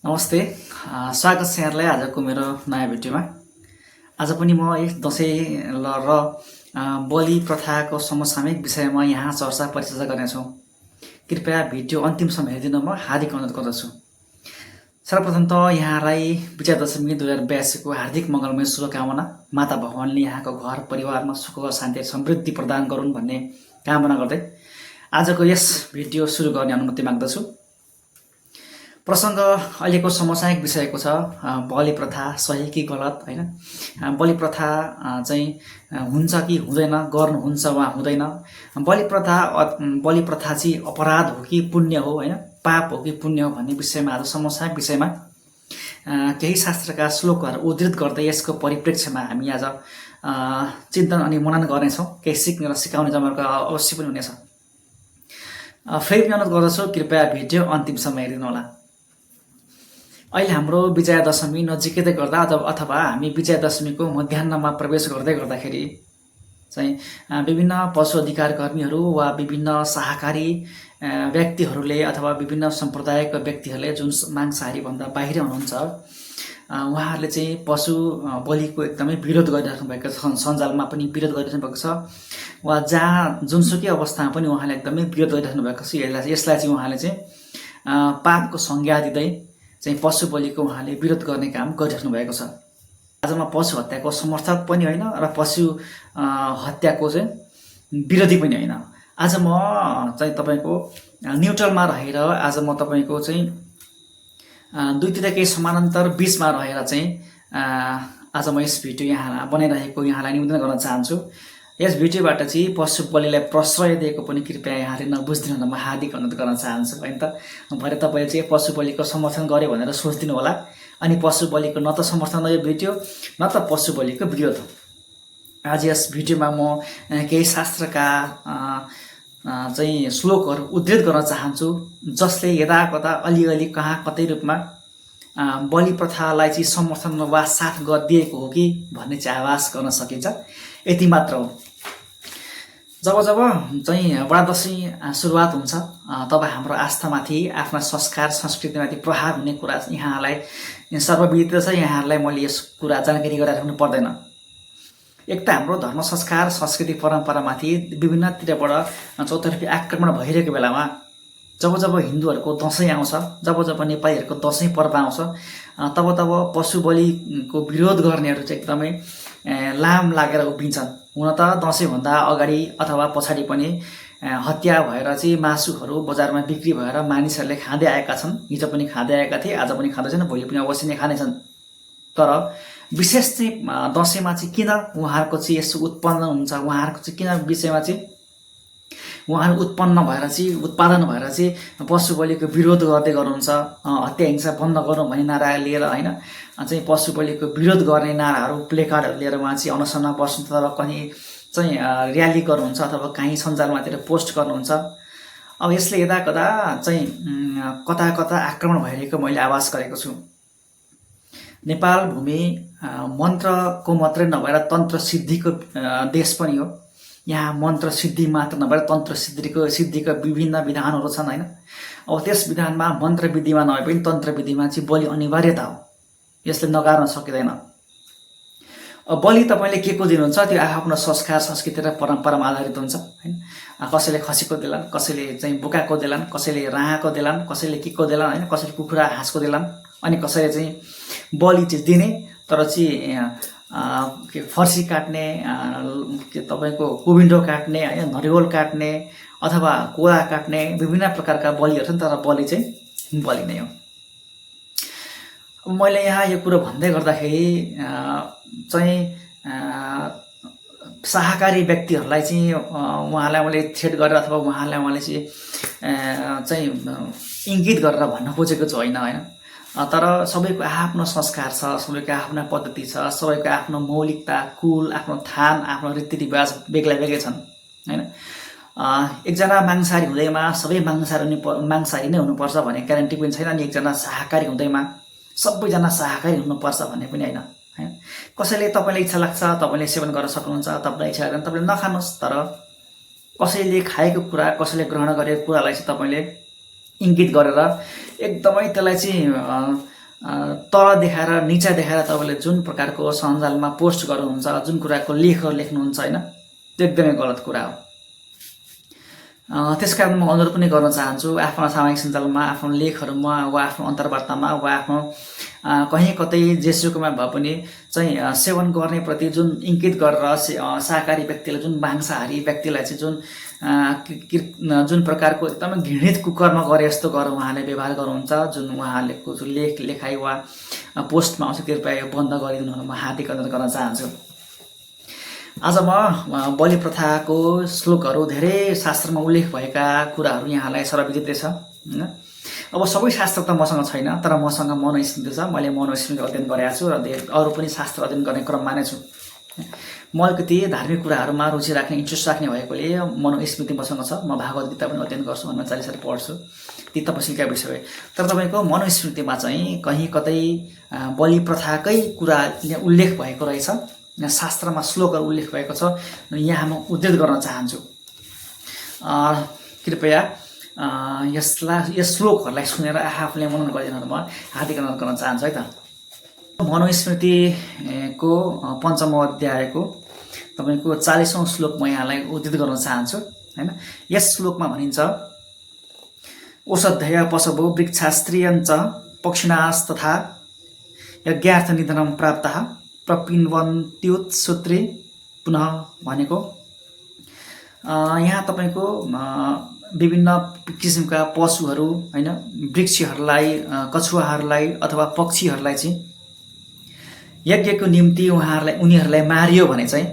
नमस्ते। स्वागत छ यहाँलाई आजको मेरो नयाँ भिडियोमा। आज पनि म यस दसैँ र बलि प्रथाको समसामयिक विषयमा यहाँ चर्चा परिचर्चा गर्नेछु। कृपया भिडियो अन्तिमसम्म हेरिदिन म हार्दिक अनुरोध गर्दछु। सर्वप्रथम त यहाँलाई विजया दशमी 2082 को हार्दिक मङ्गलमय शुभकामना। माता भगवानले यहाँको घर परिवारमा सुख शान्ति समृद्धि प्रदान गरून् भन्ने कामना गर्दै आजको यस भिडियो सुरु गर्ने अनुमति माग्दछु। प्रसङ्ग अहिलेको समसामयिक विषयको छ बलि प्रथा सही कि गलत हैन। बलि प्रथा चाहिँ हुन्छ कि हुँदैन, गर्नुहुन्छ वा हुँदैन। बलि प्रथा चाहिँ अपराध हो कि पुण्य हो हैन, पाप हो कि पुण्य हो भन्ने विषयमा आज समसामयिक विषयमा केही शास्त्रका श्लोकहरू उद्धृत गर्दै यसको परिप्रेक्ष्यमा हामी आज चिन्तन अनि मनन गर्नेछौँ। केही सिक्ने र सिकाउने जमर्को अवश्य पनि हुनेछ। फेरि पनि अनुरोध गर्दछु कृपया भिडियो अन्तिमसम्म हेरिदिनु होला। अहिले हाम्रो विजया दशमी नजिकै गर्दा अथवा हामी विजया दशमीको मध्याह्नमा प्रवेश गर्दाखेरि चाहिँ विभिन्न पशु अधिकार कर्मीहरू वा विभिन्न शाकाहारी व्यक्तिहरूले अथवा विभिन्न सम्प्रदायका व्यक्तिहरूले जुन मांसाहारी भन्दा बाहिर हुनुहुन्छ उहाँहरूले चाहिँ पशु बलिको एकदमै विरोध गरिराख्नु भएको छ। सञ्जालमा पनि विरोध गरिराख्नु भएको छ वा जहाँ जुनसुकै अवस्थामा पनि उहाँले एकदमै विरोध गरिराख्नु भएको छ। यसलाई चाहिँ उहाँले चाहिँ पापको संज्ञा दिँदै चाहिँ पशु बलिको उहाँले विरोध गर्ने काम गरिराख्नु भएको छ। आज म पशु हत्याको समर्थक पनि होइन र पशु हत्याको चाहिँ विरोधी पनि होइन। आज म चाहिँ तपाईँको न्युट्रलमा रहेर आज म तपाईँको चाहिँ दुईतिरकै समानान्तर बिचमा रहेर चाहिँ आज म यस भिडियो यहाँ बनाइरहेको यहाँलाई निवेदन गर्न चाहन्छु। यस भिडियोबाट चाहिँ पशु बलिलाई प्रश्रय दिएको पनि कृपया यहाँले नबुझिदिनु न, म हार्दिक अनुरोध गर्न चाहन्छु हैन त। भरे तपाईँले चाहिँ पशु बलिको समर्थन गर्यो भनेर सोच्दिनु होला अनि पशु बलिको न त समर्थन यो भिडियो न त पशु बलिको विरोध। आज यस भिडियोमा म केही शास्त्रका चाहिँ श्लोकहरू उद्धृत गर्न चाहन्छु जसले यदाकदा अलिअलि कहाँ कतै रूपमा बलि प्रथालाई चाहिँ समर्थन वा साथ गरिदिएको हो कि भन्ने चाहिँ आभास गर्न सकिन्छ। यति मात्र हो। जब चाहिँ बडा दशैं सुरुवात हुन्छ तब हाम्रो आस्थामाथि आफ्ना संस्कार संस्कृतिमाथि प्रभाव हुने कुरा यहाँलाई सर्वविदित छ। यहाँहरूलाई मैले यस कुरा जानकारी गराइराख्नु पर्दैन। एक त हाम्रो धर्म संस्कार संस्कृति परम्परामाथि विभिन्नतिरबाट चौतर्फी आक्रमण भइरहेको बेलामा जब हिन्दूहरूको दशैं आउँछ, जब नेपालीहरूको दशैं पर्व आउँछ तब पशु बलिको विरोध गर्नेहरू चाहिँ एकदमै लाम लागेर उभिन्छन्। हुन त दशैंभन्दा अगाडि अथवा पछाडि पनि हत्या भएर चाहिँ मासुहरू बजारमा बिक्री भएर मानिसहरूले खाँदै आएका छन्। हिजो पनि खाँदै आएका थिए, आज पनि खाँदैछन्, भोलि पनि अवश्य नै खानेछन्। तर विशेष चाहिँ दशैंमा चाहिँ किन उहाँहरूको चाहिँ यसो उत्पन्न हुन्छ, उहाँहरूको चाहिँ किन विषयमा चाहिँ उहाँहरू उत्पादन भएर चाहिँ पशु बलिको विरोध गर्दै गर्नुहुन्छ। हत्या हिंसा बन्द गरौँ भन्ने नारा लिएर होइन चाहिँ पशु बलिको विरोध गर्ने नाराहरू प्लेकार्डहरू लिएर उहाँ चाहिँ अनसनमा बस्नुहुन्छ अथवा कहीँ चाहिँ र्याली गर्नुहुन्छ अथवा कहीँ सञ्जालमातिर पोस्ट गर्नुहुन्छ। अब यसले यदाकदा चाहिँ कता आक्रमण भइरहेको मैले आभास गरेको छु। नेपाल भूमि मन्त्रको मात्रै नभएर तन्त्र सिद्धिको देश पनि हो। यहाँ मन्त्र सिद्धि मात्र नभएर तन्त्र सिद्धिका विभिन्न विधानहरू छन् हैन। अब त्यस विधानमा मन्त्र विधिमा नभए पनि तन्त्र विधिमा चाहिँ बलि अनिवार्यता हो, यसले नगार्न सकिँदैन। अब बलि तपाईँले के को दिनुहुन्छ त्यो आफ्नो संस्कार संस्कृति र परम्परामा आधारित हुन्छ हैन। कसैले खसीको देलान, कसैले चाहिँ बुकाको देलान, कसैले राँगाको देलान, कसैले के को देलान हैन, कसैले कुखुरा हाँसको देलान, अनि कसैले चाहिँ बलि चाहिँ दिने तर चाहिँ फर्सी काट्ने, तपाईँको कुबिन्डो काट्ने हैन, नरिवल काट्ने अथवा कोला काट्ने विभिन्न प्रकारका बलिहरू छन्। तर बलि चाहिँ बलि नै हो। मैले यहाँ यो कुरो भन्दै गर्दाखेरि चाहिँ शाकाहारी व्यक्तिहरूलाई चाहिँ उहाँलाई मैले थ्रेट गरेर अथवा उहाँलाई मैले चाहिँ इङ्गित गरेर भन्न खोजेको छु होइन होइन। तर सबैको आफ्नो संस्कार छ, सबैको आफ्नो पद्धति छ, सबैको आफ्नो मौलिकता, कुल, आफ्नो थान, आफ्नो रीतिरिवाज बेग्लै छन् हैन। एकजना मांसाहारी हुँदैमा सबै मांसाहारी नै हुनुपर्छ भन्ने ग्यारेन्टी पनि छैन, अनि एकजना शाकाहारी हुँदैमा सबैजना शाकाहारी हुनुपर्छ भन्ने पनि होइन हैन। कसैले तपाईँलाई इच्छा लाग्छ तपाईँले सेवन गर्न सक्नुहुन्छ, तपाईँलाई इच्छा लाग्दैन तपाईँले नखानुहोस्। तर कसैले खाएको कुरा, कसैले ग्रहण गरेको कुरालाई चाहिँ तपाईँले इङ्गित गरेर एकदमै त्यसलाई चाहिँ तल देखाएर निचा देखाएर तपाईँले जुन प्रकारको सञ्जालमा पोस्ट गर्नुहुन्छ, जुन कुराको लेखहरू लेख्नुहुन्छ होइन, त्यो एकदमै गलत कुरा हो। त्यसकारण म अनुरोध पनि गर्न चाहन्छु आफ्नो सामाजिक सञ्जालमा, आफ्नो लेखहरूमा वा आफ्नो अन्तर्वार्तामा वा आफ्नो कहीँ कतै जेसुकैमा भए पनि चाहिँ सेवन गर्ने प्रति जुन इङ्गित गरेर शाकाहारी व्यक्तिलाई, जुन मांसाहारी व्यक्तिलाई चाहिँ जुन प्रकारको एकदमै घृणित कुकर्म गरे जस्तो गरेर उहाँले व्यवहार गर्नुहुन्छ, जुन उहाँले लेखाइ वा पोस्टमा आउँछ, कृपया यो बन्द गरिदिनु म हार्दिक अनुरोध गर्न चाहन्छु। आज म बलि प्रथाको श्लोकहरू, धेरै शास्त्रमा उल्लेख भएका कुराहरू यहाँलाई सर्वविदित छ होइन। अब सबै शास्त्र त मसँग छैन, तर मसँग मनोस्मृति छ। मैले मनोस्मृति अध्ययन गरेको छु र अरू पनि शास्त्र अध्ययन गर्ने क्रममा नै छु। म अलिकति धार्मिक कुराहरूमा रुचि राख्ने, इन्ट्रेस्ट राख्ने भएकोले मनोस्मृति मसँग छ। म भागवत गीता पनि अध्ययन गर्छु, हनुमान चालिसा पढ्छु, ती तपस्विका विषय। तर तपाईँको मनोस्मृतिमा चाहिँ कहीँ कतै बलि प्रथाकै कुरा उल्लेख भएको रहेछ, शास्त्रमा श्लोकहरू उल्लेख भएको छ। यहाँ म उद्धृत गर्न चाहन्छु। कृपया यस श्लोकहरूलाई सुनेर आफूले मनन गरिदिनु म हार्दिक अनुरोध गर्न चाहन्छु है त। मनुस्मृतिको 5औं अध्यायको तपाईँको 40औं श्लोक म यहाँलाई उद्धृत गर्न चाहन्छु होइन। यस श्लोकमा भनिन्छ, औषधय पशवो वृक्षास्त्रियञ्च पक्षिणास्तथा यज्ञार्थ निधनं प्राप्तः प्रपिन्वन्त्युत्सूत्रे। पुनः भनेको यहाँ तपाईँको विभिन्न किसिमका पशुहरू होइन, वृक्षहरूलाई, कछुवाहरूलाई अथवा पक्षीहरूलाई चाहिँ यज्ञको निम्ति उनीहरूलाई मारियो भने चाहिँ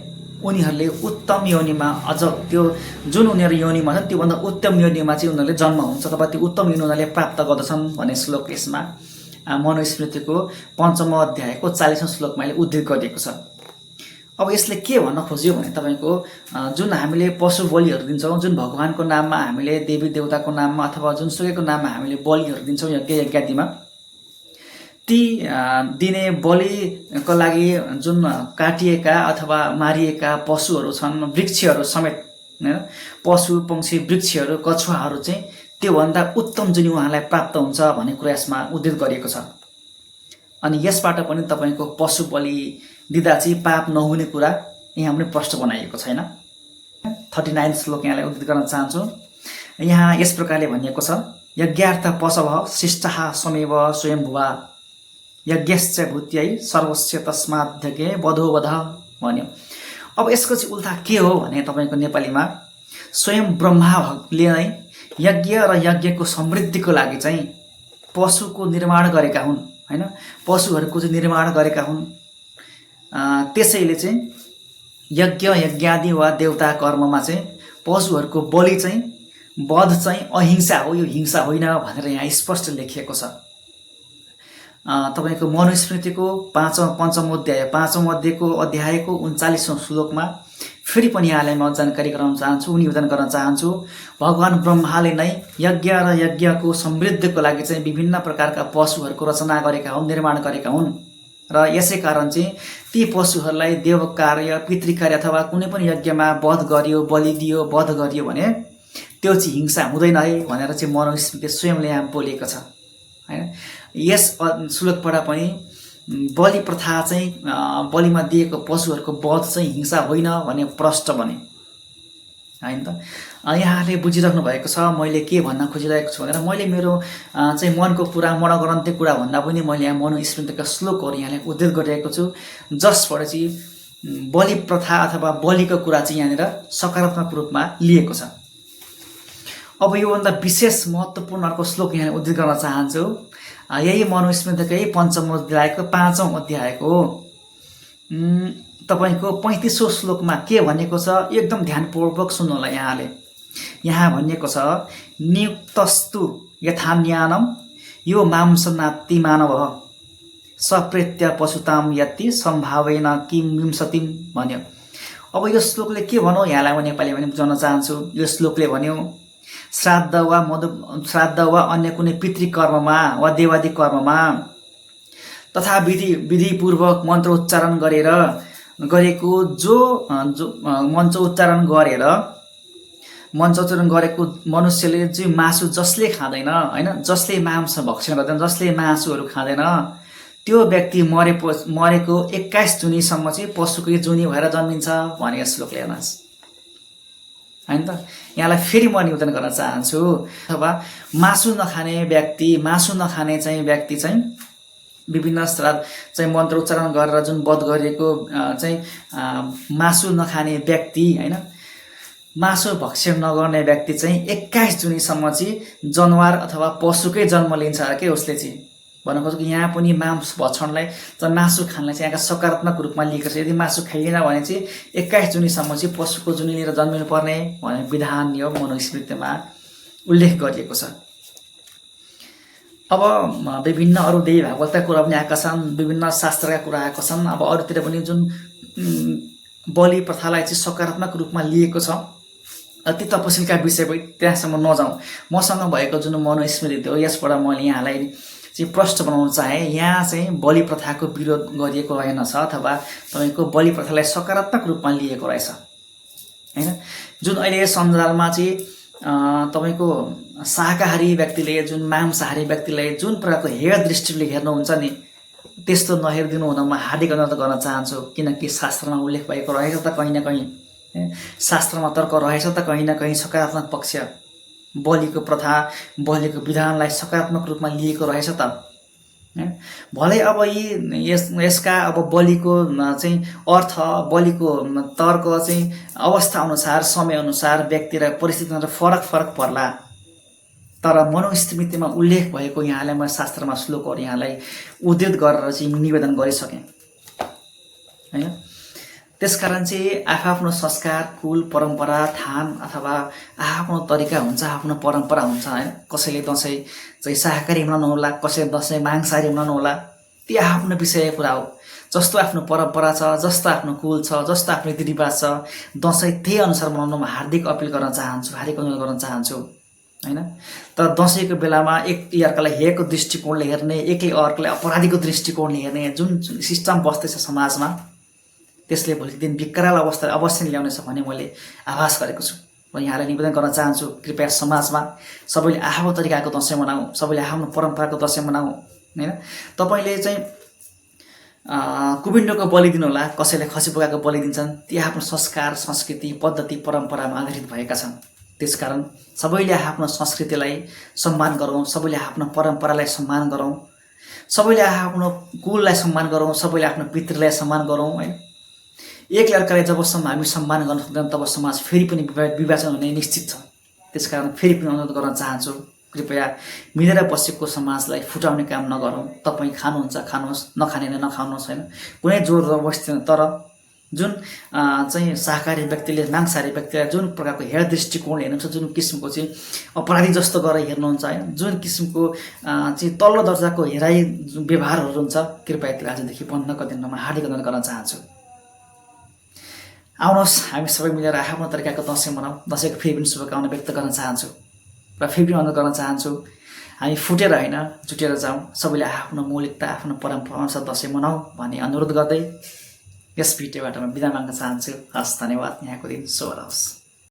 उनीहरूले उत्तम योनिमा, अझ त्यो जुन उनीहरू योनिमा छन् त्योभन्दा उत्तम योनिमा चाहिँ उनीहरूले जन्म हुन्छ अथवा त्यो उत्तम योनि उनीहरूले प्राप्त गर्दछन् भन्ने श्लोक यसमा मनुस्मृतिको 5औं अध्यायको 40औं श्लोकमा अहिले उद्धृत गरिएको छ। अब यसले के भन्न खोज्यो भने तपाईँको जुन हामीले पशु बलिहरू दिन्छौँ, जुन भगवानको नाममा हामीले, देवी देवताको नाममा अथवा जुन सुकैको नाममा हामीले बलिहरू दिन्छौँ यज्ञादिमा, ती दिने बलिको लागि जुन काटिएका अथवा मारिएका पशुहरू छन्, वृक्षहरू समेत होइन, पशु पक्षी वृक्षहरू कछुवाहरू चाहिँ त्योभन्दा उत्तम जुन उहाँलाई प्राप्त हुन्छ भन्ने कुरा यसमा उद्धृत गरिएको छ। अनि यसबाट पनि तपाईँको पशु बलि दिँदा चाहिँ पाप नहुने कुरा यहाँ पनि प्रश्न बनाइएको छैन। 39 श्लोक यहाँलाई उद्धृत गर्न चाहन्छु। यहाँ यस प्रकारले भनिएको छ, यज्ञार्थ पशवः शिष्टः स्वमेव स्वयम्भुवा यज्ञश्च भूत्यै सर्वस्य तस्माद्यज्ञे वधो वध भन्यो। अब यसको चाहिँ उल्था के हो भने तपाईँको नेपालीमा स्वयं ब्रह्माले नै यज्ञ र यज्ञको समृद्धिको लागि चाहिँ पशुको निर्माण गरेका हुन् होइन, पशुहरूको चाहिँ निर्माण गरेका हुन्। त्यसैले चाहिँ यज्ञ यज्ञादि वा देवता कर्ममा चाहिँ पशुहरूको बलि चाहिँ वध चाहिँ अहिंसा हो, यो हिंसा होइन भनेर यहाँ स्पष्ट लेखिएको छ। तपाईँको मनुस्मृतिको 5औं अध्यायको 39औं श्लोकमा फेरि पनि यहाँलाई म जानकारी गराउन चाहन्छु, निवेदन गर्न चाहन्छु। भगवान ब्रह्माले नै यज्ञ र यज्ञको समृद्धिको लागि चाहिँ विभिन्न प्रकारका पशुहरूको रचना गरेका हुन्, निर्माण गरेका हुन् र यसै कारण चाहिँ ती पशुहरूलाई देव कार्य, पितृकार्य अथवा कुनै पनि यज्ञमा वध गरियो, बलि दियो, वध गरियो भने त्यो चाहिँ हिंसा हुँदैन है भनेर चाहिँ मनुस्मृति स्वयंले यहाँ बोलेको छ होइन। यस श्लोकबाट पनि बलि प्रथा चाहिँ बलिमा दिएको पशुहरूको वध चाहिँ हिंसा होइन भन्ने प्रष्ट बने होइन त। यहाँले बुझिराख्नु भएको छ मैले के भन्न खोजिरहेको छु भनेर। मैले मेरो चाहिँ मनको कुरा, मनगणन्ते कुरा भन्दा पनि मैले यहाँ मनुस्मृतिका श्लोकहरू यहाँले उद्धृत गरिरहेको छु, जसबाट चाहिँ बलि प्रथा अथवा बलिको कुरा चाहिँ यहाँनिर सकारात्मक रूपमा लिएको छ। अब योभन्दा विशेष महत्त्वपूर्ण अर्को श्लोक यहाँले उद्धृत गर्न चाहन्छु। यही मनुस्मृतिकै 5औं अध्यायको 5औं अध्यायको तपाईँको 35औं श्लोकमा के भनेको छ एकदम ध्यानपूर्वक सुन्नु होला यहाँले। यहाँ भनिएको छ, नियुक्तस्तु यथान्यानम यो मांसनाति मानवः सप्रेत्य पशुताम यति सम्भावेन किम विंशतिम भन्यो। अब यो श्लोकले के भन्यो यहाँलाई म नेपालीमा पनि बुझाउन चाहन्छु। यो श्लोकले भन्यो, श्राद्ध वा अन्य कुनै पितृकर्ममा वा देवादी कर्ममा तथा विधिपूर्वक मन्त्रोच्चारण गरेको मन्त्रोच्चारण गरेको मनुष्यले चाहिँ मासु जसले खाँदैन होइन, जसले मांस भक्षण गर्दैन, जसले मासुहरू खाँदैन त्यो व्यक्ति मरेको 21 जुनीसम्म चाहिँ पशुकै जुनी भएर जन्मिन्छ भनेको श्लोकले हेर्नुहोस् हैन त। यहाँलाई फेरि म निवेदन गर्न चाहन्छु, अथवा मासु नखाने व्यक्ति चाहिँ विभिन्न चाहिँ मन्त्र उच्चारण गरेर जुन वध गरिएको चाहिँ मासु नखाने व्यक्ति हैन, मासु भक्षण नगर्ने व्यक्ति चाहिँ 21 जुनीसम्म चाहिँ जनावर अथवा पशुकै जन्म लिन्छ के उसले चाहिँ भन्न खोजेको। यहाँ पनि मांस भक्षणलाई चाहिँ मासु खानलाई चाहिँ यहाँका सकारात्मक रूपमा लिएको छ। यदि मासु खाइएन भने चाहिँ 21 जुनीसम्म चाहिँ पशुको जुनी लिएर जन्मिनु पर्ने भन्ने विधान यो मनुस्मृतिमा उल्लेख गरिएको छ। अब विभिन्न अरू देवी भागवतका कुरा पनि आएका छन्, विभिन्न शास्त्रका कुरा आएका छन्। अब अरूतिर पनि जुन बलि प्रथालाई चाहिँ सकारात्मक रूपमा लिएको छ, ती तपसिलका विषय पनि त्यहाँसम्म नजाउँ। मसँग भएको जुन मनुस्मृति हो यसबाट मैले यहाँलाई चाहिँ प्रश्न बनाउन चाहे। यहाँ चाहिँ बलि प्रथाको विरोध गरिएको रहेनछ, अथवा तपाईँको बलि प्रथालाई सकारात्मक रूपमा लिएको रहेछ हैन। जुन अहिले सञ्जालमा चाहिँ तपाईँको शाकाहारी व्यक्तिले जुन मांसाहारी व्यक्तिलाई जुन प्रकारको हेय दृष्टिले हेर्नुहुन्छ नि, त्यस्तो नहेरिदिनु हुन म हार्दिक अनुरोध गर्न चाहन्छु। किनकि शास्त्रमा उल्लेख भएको रहेछ त कहीँ न कहीँ, शास्त्रमा तर्क रहेछ त कहीँ न कहीँ सकारात्मक पक्ष, बलिको प्रथा बलिको विधानलाई सकारात्मक रूपमा लिएको रहेछ त। भलै अब यसका अब बलिको चाहिँ अर्थ, बलिको तर्क चाहिँ अवस्था अनुसार समय अनुसार व्यक्ति र परिस्थितिमा फरक पर्ला, तर मनुस्मृतिमा उल्लेख भएको यहाँलाई म शास्त्रमा श्लोकहरू यहाँलाई उद्धृत गरेर चाहिँ निवेदन गरिसकेँ हैन। त्यसकारण चाहिँ आफ्नो संस्कार, कुल, परम्परा, थान अथवा आफ्नो तरिका हुन्छ, आफ्नो परम्परा हुन्छ हैन। कसैले दसैँ चाहिँ शाकाहारी मनाउनु होला, कसैले दसैँ मांसाहारी मनाउनु होला, ती आफ्नो विषय कुरा हो। जस्तो आफ्नो परम्परा छ, जस्तो आफ्नो कुल छ, जस्तो आफ्नो रीतिरिवाज छ, दसैँ त्यही अनुसार मनाउन म हार्दिक अपिल गर्न चाहन्छु, हार्दिक अनुरोध गर्न चाहन्छु हैन। तर दसैँको बेलामा एकले अर्कालाई हेयको दृष्टिकोणले हेर्ने, एकले अर्कालाई अपराधीको दृष्टिकोणले हेर्ने जुन सिस्टम बस्दैछ समाजमा, त्यसले भोलिको दिन विकराल अवस्था अवश्य ल्याउनेछ भन्ने मैले आभास गरेको छु। म यहाँलाई निवेदन गर्न चाहन्छु, कृपया समाजमा सबैले आफ्नो तरिकाको दसैँ मनाऊ, सबैले आफ्नो परम्पराको दसैँ मनाऊ हैन। तपाईँले चाहिँ कुबिन्डोको बलि दिनु होला, कसैले खसी बोकाको बलि दिन्छन्, ती आफ्नो संस्कार, संस्कृति, पद्धति, परम्परामा आधारित भएका छन्। त्यसकारण सबैले आफ्नो संस्कृतिलाई सम्मान गरौँ, सबैले आफ्नो परम्परालाई सम्मान गरौँ, सबैले आफ्नो कुललाई सम्मान गरौँ, सबैले आफ्नो पितृलाई सम्मान गरौँ हैन। एकले अर्कालाई जबसम्म हामी सम्मान गर्न सक्दैनौँ तब समाज फेरि पनि विभाजन हुने निश्चित छ। त्यसकारण फेरि पनि अनुरोध गर्न चाहन्छु, कृपया मिलेर बसेको समाजलाई फुटाउने काम नगरौँ। तपाईँ खानुहुन्छ खानुहोस्, नखानेले नखानुहोस् हैन, कुनै जोर जबरजस्ती छैन। तर जुन चाहिँ शाकाहारी व्यक्तिले मांसाहारी व्यक्तिलाई जुन प्रकारको हेर दृष्टिकोणले हेर्नुहुन्छ, जुन किसिमको चाहिँ अपराधी जस्तो गरेर हेर्नुहुन्छ हैन, जुन किसिमको चाहिँ तल्लो दर्जाको हेराइ व्यवहारहरू हुन्छ, कृपया त्यो आजदेखि बन्द गरिदिन म हार्दिक अनुरोध गर्न चाहन्छु। आउनुहोस् हामी सबै मिलेर आफ्नो तरिकाको दसैँ मनाऊ। दसैँको फेरि पनि शुभकामना व्यक्त गर्न चाहन्छु र फेरि पनि अनुरोध गर्न चाहन्छु, हामी फुटेर होइन जुटेर जाउँ, सबैले आफ्नो मौलिकता, आफ्नो परम्परा अनुसार दसैँ मनाऊ भन्ने अनुरोध गर्दै यस भिडियोबाट म बिदा माग्न चाहन्छु। हस्, धन्यवाद। यहाँको दिन शुभ रहोस्।